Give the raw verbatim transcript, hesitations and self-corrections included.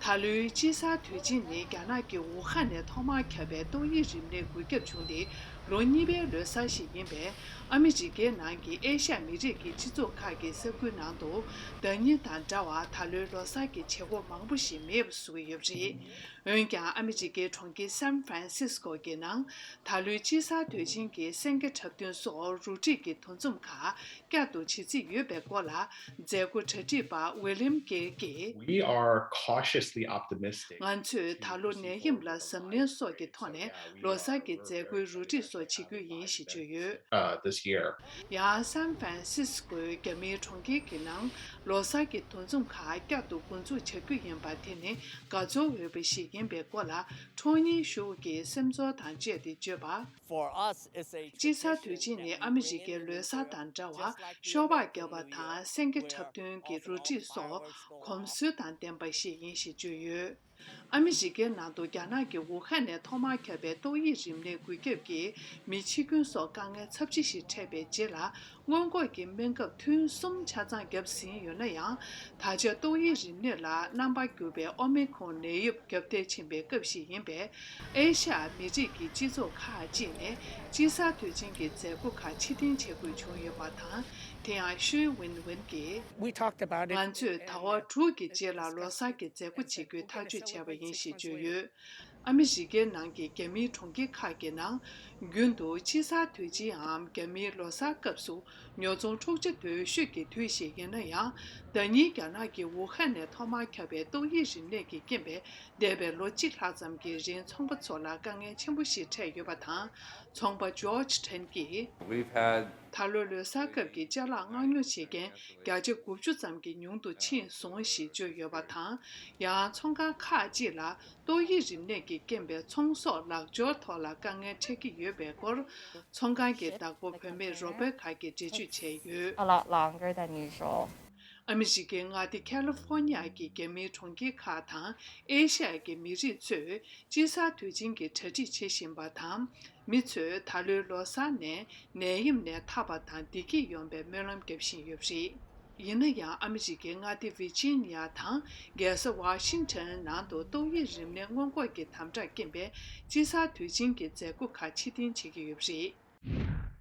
ད་ལོའི་དཔྱིད་གསར་དུས་ཆེན་ནི་རྒྱ་ནག་གི་ཝུ་ཧན་ནས་ཐོག་མར་ཁྱབ་པའི་ཏོག་དབྱིབས་རིམས་ནད་འགོས་ཁྱབ་བྱུང་སྟེ་ལོ་གཉིས་པའི་ལོ་གསར་ཞིག་ཡིན་པས། ཨ་མི་རི་ཀའི་ནང་གི་ཨེ་ཤ་ཡ་མི་རིགས་ཀྱི་སྤྱི་ཚོགས་ཁག་གི་ས་ཁུལ་ནང་དུ་ཟླ་ཉིན་དང་འདྲ་བར་ད་ལོའི་ལོ་གསར་གྱི་བྱེད་སྒོ་མང་པོ་ཞིག་མེད་པ་བཟོ་གི་ཡོད་པ་རེད། འོན་ཀྱང་ཨ་མི་རི་ཀའི་གྲོང་ཁྱེར་སན་ཧྥ་རན་སིས་ཀོ་གི་ནང་ད་ལོའི་དཔྱིད་གསར་དུས་ཆེན་གྱི་སེང་གེ་འཁྲབ་སྟོན་སོགས་རོལ་རྩེད་ཀྱི་འདུ་འཛོམས་ཁག་བསྐྱར་དུ་བྱེད་རྩིས་ཡོད་པའི་སྐོར་ལ། མཛད་སྒོ་གྲ་སྒྲིག་པ་ཝི་ལིམ་གེ་གིས། We are cautiously optimistic. ང་ཚོས་ད་ལོ་ནད་ཡམས་ལ་གཟབ་ནན་སོགས་ཀྱི་ཐོག་ནས་ལོ་གསར་གྱི་མཛད་སྒོའི་རོལ་རྩེད་སོགས་བྱེད་རྒྱུ་ཡིན་ཞེས་བརྗོད་ཡོད། Uh, this year. ཡང་སན་ཧྥ་རན་སིས་ཀོའི་རྒྱ་མིའི་གྲོང་ཁྱེར་གྱི་ནང་ལོ་གསར་གྱི་འདུ་འཛོམས་ཁག་བསྐྱར་དུ་འགོ་འཛུགས་བྱ་རྒྱུ་ཡིན་པ་དེ་ནི་དགའ་ཚོར་འོས་པ་ཞིག་ཡིན་པའི་སྐོར་ལ། ཁྲོང་ཉིན་ཞུ་གིས་སེམས་ཚོར་དང་བཅས་ཏེ་བརྗོད་པ། For us, it's a དཔྱིད་གསར་དུས་ཆེན་ནི་ཨ་མི་རི་ཀའི་ལོ་གསར་དང་འདྲ་བར་ཤོག་སྦག་བརྒྱབ་པ་དང་སེང་གེ་འཁྲབ་སྟོན་གྱི་རོལ་རྩེད་སོགས་གོམས་སྲོལ་དང་ལྡན་པ་ཞིག་ཡིན་ཞེས་བརྗོད་ཡོད། ཨ་མི་རི་ཀའི་ནང་དུ་རྒྱ་ནག་གི་ཝུ་ཧན་ནས་ཐོག་མར་ཁྱབ་པའི་ཏོག་དབྱིབས་རིམས་ནད་འགོས་ཁྱབ་ཀྱིས་མི་འཆི་སྐྱོན་སོགས་དཀའ་ངལ་ཚབས་ཆེ་ཞིག་འཕྲད་པའི་རྗེས་ལ། སྔོན་འགོག་གི་སྨན་ཁབ་ཐུན་གསུམ་ཆ་ཚང་བརྒྱབ་ཟིན་ཡོད་ན་ཡང་། ད་ཆ་ཏོག་དབྱིབས་རིམས་ནད་ལ་རྣམ་པར་གྱུར་པའི་ཨོ་མི་ཁོང་ནད་ཡམས་རྒྱབ་གཏད་ཕྱིན་པའི་སྐབས་ཤིག་ཡིན་པས། ཨེ་ཤ་ཡ་མི་རིགས་ཀྱི་སྤྱི་ཚོགས་ཁག་ཅིག་ནས་དཔྱིད་གསར་དུས་ཆེན་གྱི་མཛད་སྒོ་ཁག་ཕྱིར་འཐེན་བྱེད་དགོས་བྱུང་ཡོད་པ་དང་། དེ་ཡང་ཤུའེ་ཝིན་ཝིན་གྱིས། We talked about it. ང་ཚོས་ཟླ་བ་དྲུག་གི་རྗེས་ལ་ལོ་གསར་གྱི་མཛད་སྒོ་བྱེད་རྒྱུའི་ཐག་གཅོད་བྱས་པ་ཡིན་ཞེས་བརྗོད་ཡོད། ཨ་མི་རི་ཀའི་ནང་གི་རྒྱ་མིའི་གྲོང་ཁྱེར་ཁག་གི་ནང་། རྒྱུན་དུ་དཔྱིད་གསར་དུས་ཆེན་འམ་རྒྱ་མིའི་ལོ་གསར་སྐབས་སུ་ཉོ་ཚོང་འཁྲུག་ཆ་དོད་ཤོས་ཀྱི་དུས་ཤིག་ཡིན་ན་ཡང་། ཟླ་ཉིན་རྒྱ་ནག་གི་ཝུ་ཧན་ནས་ཐོག་མར་ཁྱབ་པའི་ཏོག་དབྱིབས་རིམས་ནད་ཀྱི་རྐྱེན་པས། འདས་པའི་ལོ་གཅིག་ལྷག་ཙམ་གྱི་རིང་ཚོང་པ་ཚོ་ལ་དཀའ་ངལ་ཆེན་པོ་ཞིག་འཕྲད་ཡོད་པ་དང་། ཚོང་པ་ཇོརྗ་ཁྲན་གྱིས། We've had ད་ལོ་ལོ་གསར་སྐབས་ཀྱི་ཅ་ལག་མངགས་ཉོ་བྱེད་མཁན་བརྒྱ་ཆ་དགུ་བཅུ་ཙམ་གྱིས་ཉུང་དུ་ཕྱིན་སོང་ཞེས་བརྗོད་ཡོད་པ་དང་། ཡང་ཚོང་ཁང་ཁག་ཅིག་ལ་ཏོག་དབྱིབས་རིམས་ནད་ཀྱི་རྐྱེན་པས་ཚོང་ཟོག་ལག་འབྱོར་ཐོག་ལ་དཀའ་ངལ་འཕྲད་ཀྱི་ཡོད་པའི་སྐོར། ཚོང་ཁང་གི་བདག་པོ་བུད་མེད་རོ་བེ་ཁ་གིས་འགྲེལ་བརྗོད་བྱས་ཡོད། A lot longer than usual. ཨ་མི་རི་ཀའི་མངའ་སྡེ་ཁ་ལི་ཧྥོ་ནི་ཡ་གི་རྒྱ་མིའི་གྲོང་ཁྱེར་ཁག་དང་ཨེ་ཤ་ཡ་གི་མི་རིགས་ཚོས་དཔྱིད་གསར་དུས་ཆེན་གྱི་གྲ་སྒྲིག་བྱེད་བཞིན་པ་དང་། མི་ཚོས་ད་ལོའི་ལོ་གསར་ནས་ནད་ཡམས་ནས་ཐར་པ་དང་བདེ་སྐྱིད་ཡོང་བའི་སྨོན་ལམ་རྒྱབ་བཞིན་ཡོད་པ་རེད། ཡིན་ན་ཡང་ཨ་མི་རི་ཀའི་མངའ་སྡེ་ཝི་ཇི་ནི་ཡ་དང་རྒྱལ་ས་ཝ་ཤིང་ཊོན་ནང་དུ་ཏོག་དབྱིབས་རིམས་ནད་སྔོན་འགོག་གི་དམ་དྲག་རྐྱེན་པས་དཔྱིད་གསར་དུས་ཆེན་གྱི་མཛད་སྒོ་ཁག་ཕྱིར་འཐེན་བྱེད་ཀྱི་ཡོད་པ་རེད།